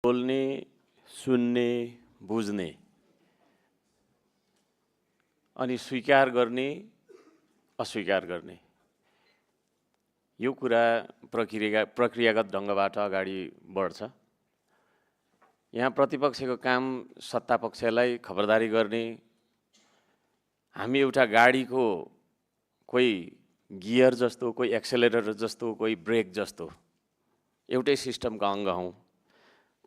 बोल्ने, सुन्ने, बुझ्ने अनि स्वीकार गर्ने, अस्वीकार गर्ने यो कुरा प्रक्रियागत ढङ्गबाट अगाडि बढ्छ। यहाँ प्रतिपक्षको काम सत्तापक्षलाई खबरदारी गर्ने, हामी एउटा गाडीको कोही गियर जस्तो, कोही एक्सेलरेटर जस्तो, कोही ब्रेक जस्तो एउटै सिस्टमका अङ्ग हौँ।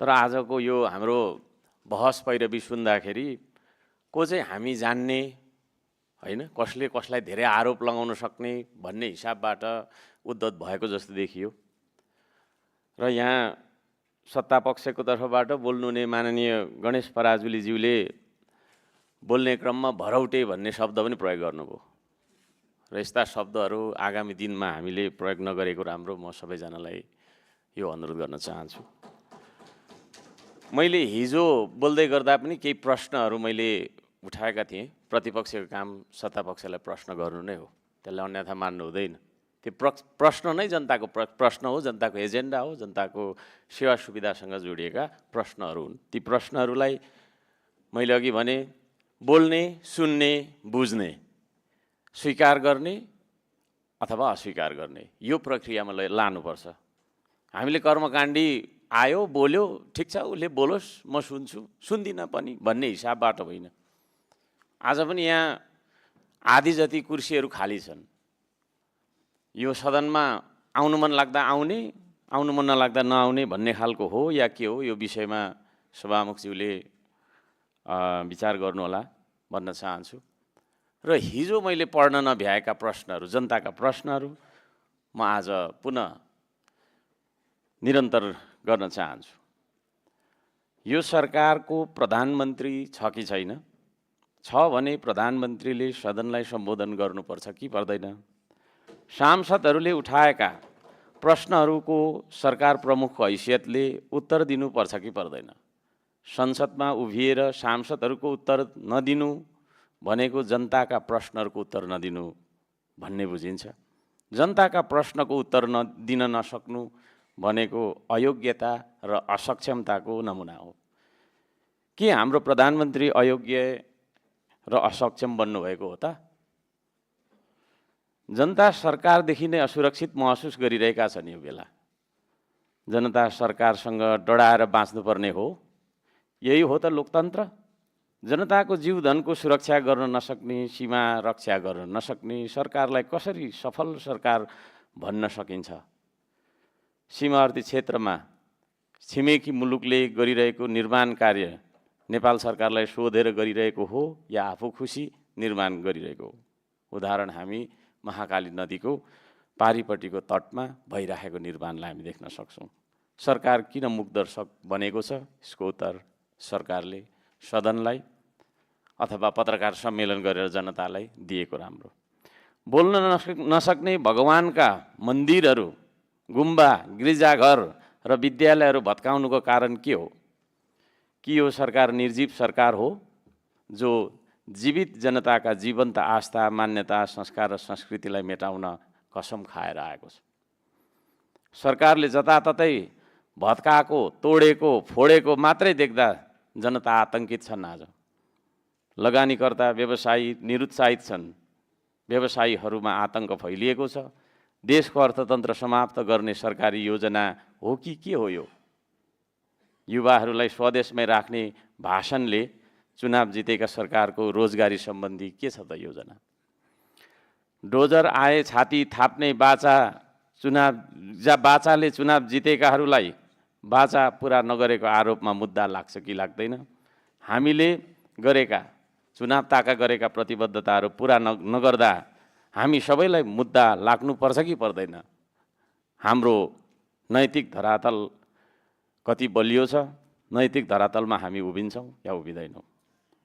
तर आजको यो हाम्रो बहस पैरवी सुन्दाखेरि को चाहिँ हामी जान्ने हैन, कसले कसलाई धेरै आरोप लगाउन सक्ने भन्ने हिसाबबाट उद्धत भएको जस्तो देखियो। र यहाँ सत्तापक्षको तर्फबाट बोल्नुहुने माननीय गणेश पराजुलीज्यूले बोल्ने क्रममा भरौटे भन्ने शब्द पनि प्रयोग गर्नुभयो र यस्ता शब्दहरू आगामी दिनमा हामीले प्रयोग नगरेको राम्रो म सबैजनालाई यो अनुरोध गर्न चाहन्छु। मैले हिजो बोल्दै गर्दा पनि केही प्रश्नहरू मैले उठाएका थिएँ। प्रतिपक्षको काम सत्तापक्षलाई प्रश्न गर्नु नै हो, त्यसलाई अन्यथा मान्नु हुँदैन। त्यो प्रश्न नै जनताको प्रश्न हो, जनताको एजेन्डा हो, जनताको सेवा सुविधासँग जोडिएका प्रश्नहरू हुन्। ती प्रश्नहरूलाई मैले अघि भने बोल्ने, सुन्ने, बुझ्ने, स्वीकार गर्ने अथवा अस्वीकार गर्ने यो प्रक्रियामा लानुपर्छ। हामीले कर्मकाण्डी आयो बोल्यो, ठिक छ उसले बोलोस् म सुन्छु, सुन्दिनँ पनि भन्ने हिसाबबाट होइन। आज पनि यहाँ आधी जति कुर्सीहरू खाली छन्। यो सदनमा आउनु मन लाग्दा आउने, आउनु मन नलाग्दा नआउने भन्ने खालको हो या के हो, यो विषयमा सभामुखज्यूले विचार गर्नुहोला भन्न चाहन्छु। र हिजो मैले पढ्न नभ्याएका प्रश्नहरू, जनताका प्रश्नहरू म आज पुनः निरन्तर गर्न चाहन्छु। यो सरकारको प्रधानमन्त्री छ कि छैन? छ भने प्रधानमन्त्रीले सदनलाई सम्बोधन गर्नुपर्छ कि पर्दैन? सांसदहरूले उठाएका प्रश्नहरूको सरकार प्रमुखको हैसियतले उत्तर दिनुपर्छ कि पर्दैन? संसदमा उभिएर सांसदहरूको उत्तर नदिनु भनेको जनताका प्रश्नहरूको उत्तर नदिनु भन्ने बुझिन्छ। जनताका प्रश्नको उत्तर दिन नसक्नु भनेको अयोग्यता र असक्षमताको नमुना हो। के हाम्रो प्रधानमन्त्री अयोग्य र असक्षम बन्नुभएको हो त? जनता सरकारदेखि नै असुरक्षित महसुस गरिरहेका छन्। यो बेला जनता सरकारसँग डराएर बाँच्नुपर्ने हो। यही हो त लोकतन्त्र। जनताको जीवधनको सुरक्षा गर्न नसक्ने, सीमा रक्षा गर्न नसक्ने सरकारलाई कसरी सफल सरकार भन्न सकिन्छ? सीमावर्ती क्षेत्रमा छिमेकी मुलुकले गरिरहेको निर्माण कार्य नेपाल सरकारलाई सोधेर गरिरहेको हो या आफू खुसी निर्माण गरिरहेको हो? उदाहरण हामी महाकाली नदीको पारिपट्टिको तटमा भइरहेको निर्माणलाई हामी देख्न सक्छौँ। सरकार किन मुखदर्शक बनेको छ? यसको उत्तर सरकारले सदनलाई अथवा पत्रकार सम्मेलन गरेर जनतालाई दिएको राम्रो। बोल्न नसक्ने भगवानका मन्दिरहरू, गुम्बा, गिर्जाघर र विद्यालयहरू भत्काउनुको कारण के हो? कि यो सरकार निर्जीव सरकार हो जो जीवित जनताका जीवन्त आस्था, मान्यता, संस्कार र संस्कृतिलाई मेटाउन कसम खाएर आएको छ? सरकारले जताततै भत्काएको, तोडेको, फोडेको मात्रै देख्दा जनता आतंकित छन्। आज लगानीकर्ता व्यवसायी निरुत्साहित छन्। व्यवसायीहरूमा आतंक फैलिएको छ। देशको अर्थतन्त्र समाप्त गर्ने सरकारी योजना हो कि के हो यो? युवाहरूलाई स्वदेशमै राख्ने भाषणले चुनाव जितेका सरकारको रोजगारी सम्बन्धी के छ त योजना? डोजर आए छाती थाप्ने बाचा, बाचाले चुनाव जितेकाहरूलाई बाचा पुरा नगरेको आरोपमा मुद्दा लाग्छ कि लाग्दैन? हामीले गरेका चुनाव ताका गरेका प्रतिबद्धताहरू पुरा नगर्दा हामी सबैलाई मुद्दा लाग्नुपर्छ कि पर्दैन? हाम्रो नैतिक धरातल कति बलियो छ? नैतिक धरातलमा हामी उभिन्छौँ या उभिँदैनौँ?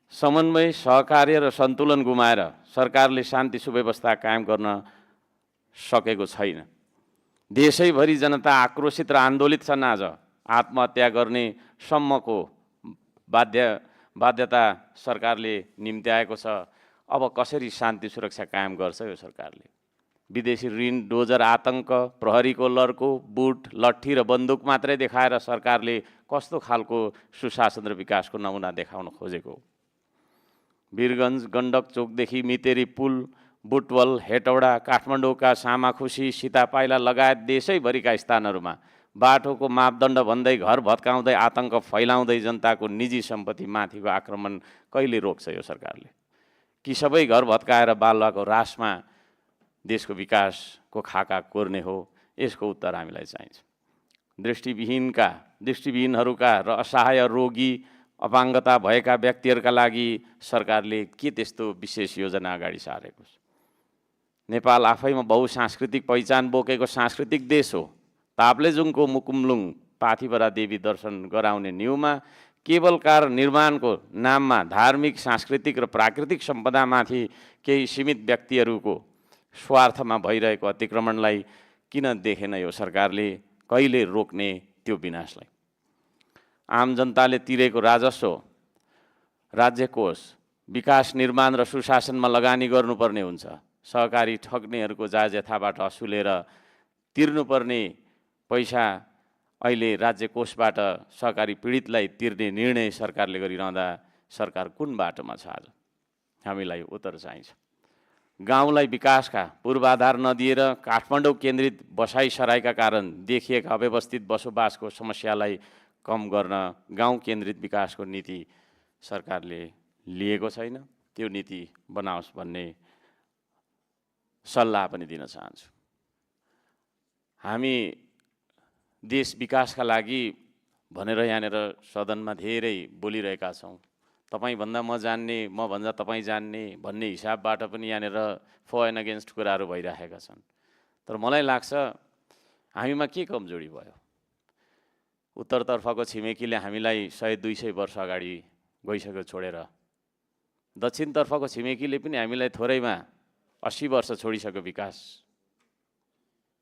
समन्वय, सहकार्य र सन्तुलन गुमाएर सरकारले शान्ति सुव्यवस्था कायम गर्न सकेको छैन। देशैभरि जनता आक्रोशित र आन्दोलित छन्। आज आत्महत्या गर्ने सम्मको बाध्यता सरकारले निम्त्याएको छ। अब कसरी शान्ति सुरक्षा कायम गर्छ यो सरकारले? विदेशी ऋण, डोजर, आतंक, प्रहरीको लर्को, बुट, लट्ठी र बन्दुक मात्रै देखाएर सरकारले कस्तो खालको सुशासन र विकासको नमुना देखाउन खोजेको हो। वीरगञ्ज गण्डक चोकदेखि मितेरी पुल, बुटवल, हेटौडा, काठमाडौँका सामाखुसी, सीतापाइला लगायत देशैभरिका स्थानहरूमा बाटोको मापदण्ड भन्दै घर भत्काउँदै आतङ्क फैलाउँदै जनताको निजी सम्पत्ति माथिको आक्रमण कहिले रोक्छ यो सरकारले? कि सबै घर भत्काएर बालुवाको रासमा देशको विकासको खाका कोर्ने हो? यसको उत्तर हामीलाई चाहिन्छ। दृष्टिविहीनहरूका र असहाय रोगी, अपाङ्गता भएका व्यक्तिहरूका लागि सरकारले के त्यस्तो विशेष योजना अगाडि सारेको छ? नेपाल आफैमा बहुसांस्कृतिक पहिचान बोकेको सांस्कृतिक देश हो। ताप्लेजुङको मुकुमलुङ पाथिभरा देवी दर्शन गराउने न्युमा केवल कार निर्माणको नाममा धार्मिक, सांस्कृतिक र प्राकृतिक सम्पदामाथि केही सीमित व्यक्तिहरूको स्वार्थमा भइरहेको अतिक्रमणलाई किन देखेन यो सरकारले? कहिले रोक्ने त्यो विनाशलाई? आम जनताले तिरेको राजस्व, राज्य कोष विकास, निर्माण र सुशासनमा लगानी गर्नुपर्ने हुन्छ। सहकारी ठग्नेहरूको जायजथाबाट असुलेर तिर्नुपर्ने पैसा अहिले राज्य कोषबाट सहकारी पीडितलाई तिर्ने निर्णय सरकारले गरिरहँदा सरकार कुन बाटोमा छ? आज हामीलाई उत्तर चाहिन्छ। गाउँलाई विकासका पूर्वाधार नदिएर काठमाडौँ केन्द्रित बसाइसराइका कारण देखिएका अव्यवस्थित बसोबासको समस्यालाई कम गर्न गाउँ केन्द्रित विकासको नीति सरकारले लिएको छैन। त्यो नीति बनाओस् भन्ने सल्लाह पनि दिन चाहन्छु। हामी देश विकासका लागि भनेर यहाँनिर सदनमा धेरै बोलिरहेका छौँ। तपाईभन्दा म जान्ने, म भन्दा तपाईँ जान्ने भन्ने हिसाबबाट पनि यहाँनिर फर एन्ड अगेन्स्ट कुराहरू भइरहेका छन्। तर मलाई लाग्छ हामीमा के कमजोरी भयो? उत्तरतर्फको छिमेकीले हामीलाई 100-200 वर्ष अगाडि गइसक्यो छोडेर। दक्षिणतर्फको छिमेकीले पनि हामीलाई थोरैमा 80 वर्ष छोडिसक्यो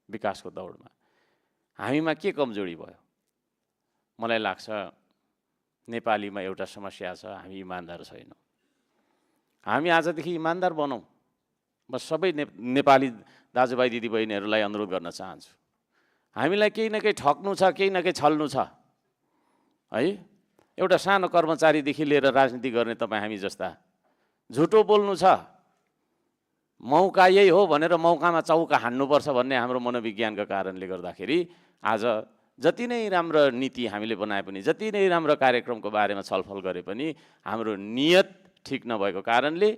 विकासको दौडमा। हामीमा के कमजोरी भयो? मलाई लाग्छ नेपालीमा एउटा समस्या छ, हामी इमान्दार छैनौँ। हामी आजदेखि इमान्दार बनौँ। म सबै नेपाली दाजुभाइ दिदीबहिनीहरूलाई अनुरोध गर्न चाहन्छु। हामीलाई केही न केही ठग्नु छ, केही न केही छल्नु छ है। एउटा सानो कर्मचारीदेखि लिएर राजनीति गर्ने तपाईँ हामी जस्ता झुटो बोल्नु छ, मौका यही हो भनेर मौकामा चौका हान्नुपर्छ भन्ने हाम्रो मनोविज्ञानका कारणले गर्दाखेरि आज जति नै राम्रो नीति हामीले बनाए पनि, जति नै राम्रो कार्यक्रमको बारेमा छलफल गरे पनि हाम्रो नियत ठिक नभएको कारणले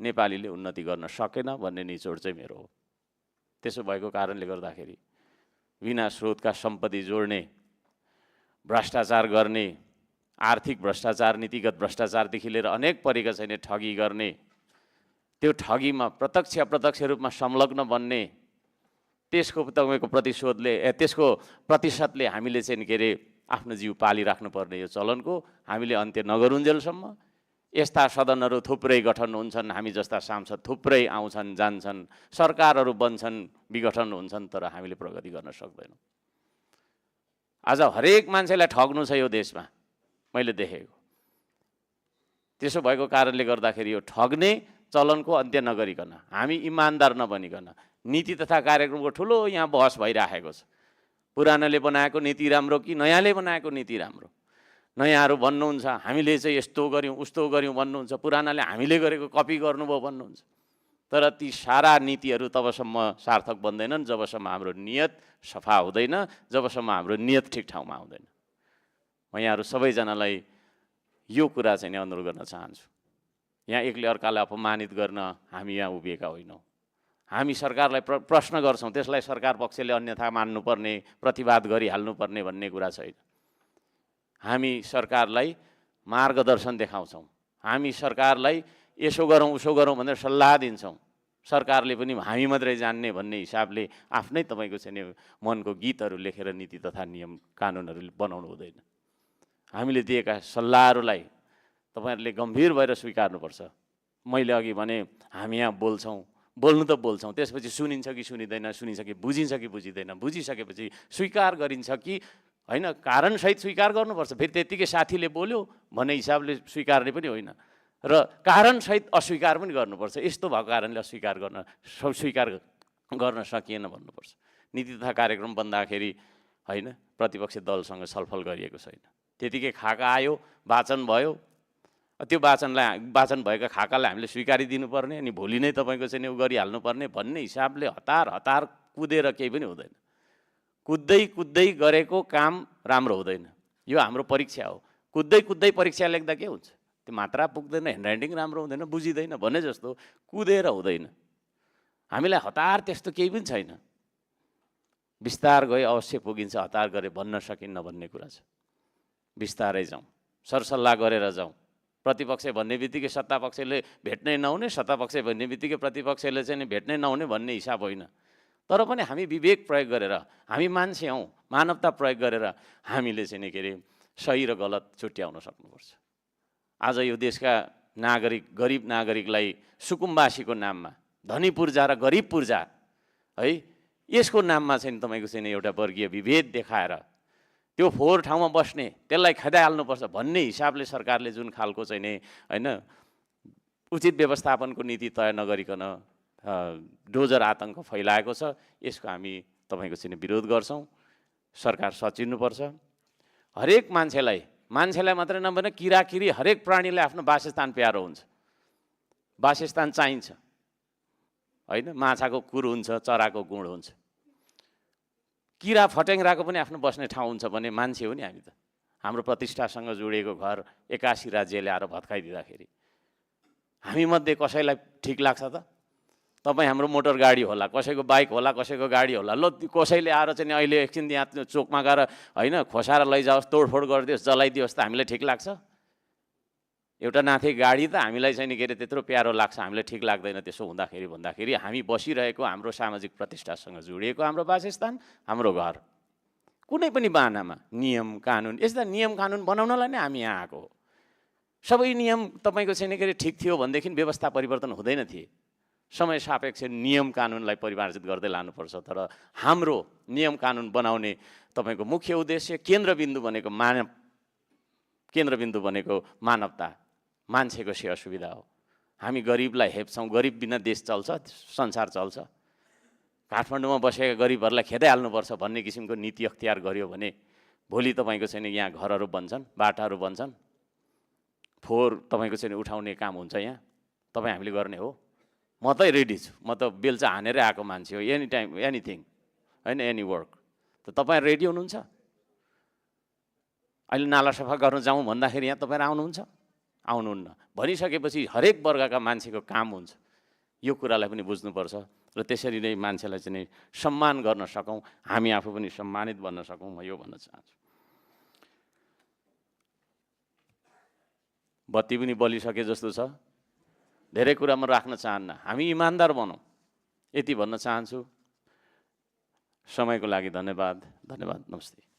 नेपालीले उन्नति गर्न सकेन भन्ने निचोड चाहिँ मेरो हो। त्यसो भएको कारणले गर्दाखेरि बिना स्रोतका सम्पत्ति जोड्ने, भ्रष्टाचार गर्ने, आर्थिक भ्रष्टाचार, नीतिगत भ्रष्टाचारदेखि लिएर अनेक परेका छैन ठगी गर्ने, त्यो ठगीमा प्रत्यक्ष अप्रत्यक्ष रूपमा संलग्न बन्ने, त्यसको तपाईँको त्यसको प्रतिशतले हामीले चाहिँ के अरे आफ्नो जीव पालिराख्नुपर्ने यो चलनको हामीले अन्त्य नगरुन्जेलसम्म यस्ता सदनहरू थुप्रै गठन हुन्छन्, हामी जस्ता सांसद थुप्रै आउँछन् जान्छन्, सरकारहरू बन्छन्, विघटन हुन्छन्, तर हामीले प्रगति गर्न सक्दैनौँ। आज हरेक मान्छेलाई ठग्नु छ यो देशमा मैले देखेको। त्यसो भएको कारणले गर्दाखेरि यो ठग्ने चलनको अन्त्य नगरिकन, हामी इमान्दार नबनिकन नीति तथा कार्यक्रमको ठुलो यहाँ बहस भइराखेको छ। पुरानोले बनाएको नीति राम्रो कि नयाँले बनाएको नीति राम्रो? नयाँहरू भन्नुहुन्छ हामीले चाहिँ यस्तो गऱ्यौँ उस्तो गऱ्यौँ भन्नुहुन्छ, पुरानाले हामीले गरेको कपी गर्नुभयो भन्नुहुन्छ। तर ती सारा नीतिहरू तबसम्म सार्थक बन्दैनन् जबसम्म हाम्रो नियत सफा हुँदैन, जबसम्म हाम्रो नियत ठिक ठाउँमा आउँदैन। म यहाँहरू सबैजनालाई यो कुरा चाहिँ नि अनुरोध गर्न चाहन्छु। यहाँ एकले अर्कालाई अपमानित गर्न हामी यहाँ उभिएका होइनौँ। हामी सरकारलाई प्रश्न गर्छौँ, त्यसलाई सरकार पक्षले अन्यथा मान्नुपर्ने, प्रतिवाद गरिहाल्नुपर्ने भन्ने कुरा छैन। हामी सरकारलाई मार्गदर्शन देखाउँछौँ, हामी सरकारलाई यसो गरौँ उसो गरौँ भनेर सल्लाह दिन्छौँ। सरकारले पनि हामी मात्रै जान्ने भन्ने हिसाबले आफ्नै तपाईँको चाहिँ मनको गीतहरू लेखेर नीति तथा नियम कानुनहरू बनाउनु हुँदैन। हामीले दिएका सल्लाहहरूलाई तपाईँहरूले गम्भीर भएर स्वीकार्नुपर्छ। मैले अघि भने हामी यहाँ बोल्छौँ, बोल्नु त बोल्छौँ, त्यसपछि सुनिन्छ कि सुनिँदैन, सुनिन्छ कि बुझिन्छ कि बुझिँदैन, बुझिसकेपछि स्वीकार गरिन्छ कि होइन, कारणसहित स्वीकार गर्नुपर्छ। फेरि त्यत्तिकै साथीले बोल्यो भन्ने हिसाबले स्वीकार्ने पनि होइन र कारणसहित अस्वीकार पनि गर्नुपर्छ। यस्तो भएको कारणले स्वीकार गर्न सकिएन भन्नुपर्छ। नीति तथा कार्यक्रम बन्दाखेरि होइन प्रतिपक्षी दलसँग छलफल गरिएको छैन। त्यतिकै खाका आयो, वाचन भयो, त्यो वाचन भएका खाकालाई हामीले स्वीकारिदिनुपर्ने, अनि भोलि नै तपाईँको चाहिँ उ गरिहाल्नुपर्ने भन्ने हिसाबले हतार कुदेर केही पनि हुँदैन। कुद्दै गरेको काम राम्रो हुँदैन। यो हाम्रो परीक्षा हो। कुद्दै परीक्षा लेख्दा के हुन्छ? त्यो मात्रा पुग्दैन, ह्यान्डराइटिङ राम्रो हुँदैन, बुझिँदैन भने जस्तो कुदेर हुँदैन। हामीलाई हतार त्यस्तो केही पनि छैन। बिस्तार गए अवश्य पुगिन्छ, हतार गरे भन्न सकिन्न भन्ने कुरा छ। बिस्तारै जाउँ, सरसल्लाह गरेर जाउँ। प्रतिपक्ष भन्ने बित्तिकै सत्तापक्षले भेट्नै नहुने, सत्तापक्ष भन्ने बित्तिकै प्रतिपक्षले चाहिँ भेट्नै नहुने भन्ने हिसाब होइन। तर पनि हामी विवेक प्रयोग गरेर, हामी मान्छे हौँ, मानवता प्रयोग गरेर हामीले चाहिँ के अरे सही र गलत छुट्याउन सक्नुपर्छ। आज यो देशका नागरिक, गरिब नागरिकलाई सुकुम्बासीको नाममा, धनी पूर्जा र गरिब पूर्जा है, यसको नाममा चाहिँ तपाईँको चाहिँ एउटा वर्गीय विभेद देखाएर त्यो फोहोर ठाउँमा बस्ने, त्यसलाई खेदाइहाल्नुपर्छ भन्ने हिसाबले सरकारले जुन खालको चाहिँ नि होइन उचित व्यवस्थापनको नीति तय नगरिकन डोजर आतङ्क फैलाएको छ, यसको हामी तपाईँको चाहिँ विरोध गर्छौँ। सरकार सचिन्नुपर्छ। हरेक मान्छेलाई मात्रै नभने किराकिरी हरेक प्राणीलाई आफ्नो वासस्थान प्यारो हुन्छ, वासस्थान चाहिन्छ होइन। माछाको कुर हुन्छ, चराको गुँड हुन्छ, किरा फट्याङ्ग्राको पनि आफ्नो बस्ने ठाउँ हुन्छ भने मान्छे हो नि हामी त। हाम्रो प्रतिष्ठासँग जोडिएको घर 81 राज्यले आएर भत्काइदिँदाखेरि हामीमध्ये कसैलाई ठिक लाग्छ त? तपाईँ हाम्रो मोटर गाडी होला, कसैको बाइक होला, कसैको गाडी होला, ल कसैले आएर चाहिँ अहिले एकछिन यहाँ चोकमा गएर होइन खोसाएर लैजाओस्, तोडफोड गरिदियोस्, जलाइदियोस् त हामीलाई ठिक लाग्छ? एउटा नाथे गाडी त हामीलाई चाहिँ के अरे त्यत्रो प्यारो लाग्छ, हामीलाई ठिक लाग्दैन। त्यसो भन्दाखेरि हामी बसिरहेको हाम्रो सामाजिक प्रतिष्ठासँग जोडिएको हाम्रो वासस्थान, हाम्रो घर, कुनै पनि बाहनामा नियम कानुन, यस्ता नियम कानुन बनाउनलाई नै हामी यहाँ आएको हो। सबै नियम तपाईँको चाहिँ के अरे ठिक थियो भनेदेखि व्यवस्था परिवर्तन हुँदैन थिए। समय सापेक्ष नियम कानुनलाई परिमार्जित गर्दै लानुपर्छ। तर हाम्रो नियम कानुन बनाउने तपाईँको मुख्य उद्देश्य, केन्द्रबिन्दु भनेको मानवता, मान्छेको सेवा सुविधा हो। हामी गरिबलाई हेप्छौँ, गरिब बिना देश चल्छ, संसार चल्छ। काठमाडौँमा बसेका गरिबहरूलाई खेदाइहाल्नुपर्छ भन्ने किसिमको नीति अख्तियार गर्यो भने भोलि तपाईँको चाहिँ यहाँ घरहरू बन्छन्, बाटाहरू बन्छन्, फोहोर तपाईँको चाहिँ उठाउने काम हुन्छ। यहाँ तपाईँ हामीले गर्ने हो। म त रेडी छु, म त बेल्चा हानेरै आएको मान्छे हो, एनी टाइम एनिथिङ होइन, एनी वर्क। त तपाईँ रेडी हुनुहुन्छ? अहिले नाला सफा गर्न जाउँ भन्दाखेरि यहाँ तपाईँ आउनुहुन्छ? आउनुहुन्न। भनिसकेपछि हरेक वर्गका मान्छेको काम हुन्छ। यो कुरालाई पनि बुझ्नुपर्छ र त्यसरी नै मान्छेलाई चाहिँ सम्मान गर्न सकौँ, हामी आफू पनि सम्मानित बन्न सकौँ, म यो भन्न चाहन्छु। बत्ती पनि बलिसके जस्तो छ, धेरै कुरा म राख्न चाहन्न। हामी इमान्दार बनौँ, यति भन्न चाहन्छु। समयको लागि धन्यवाद, नमस्ते।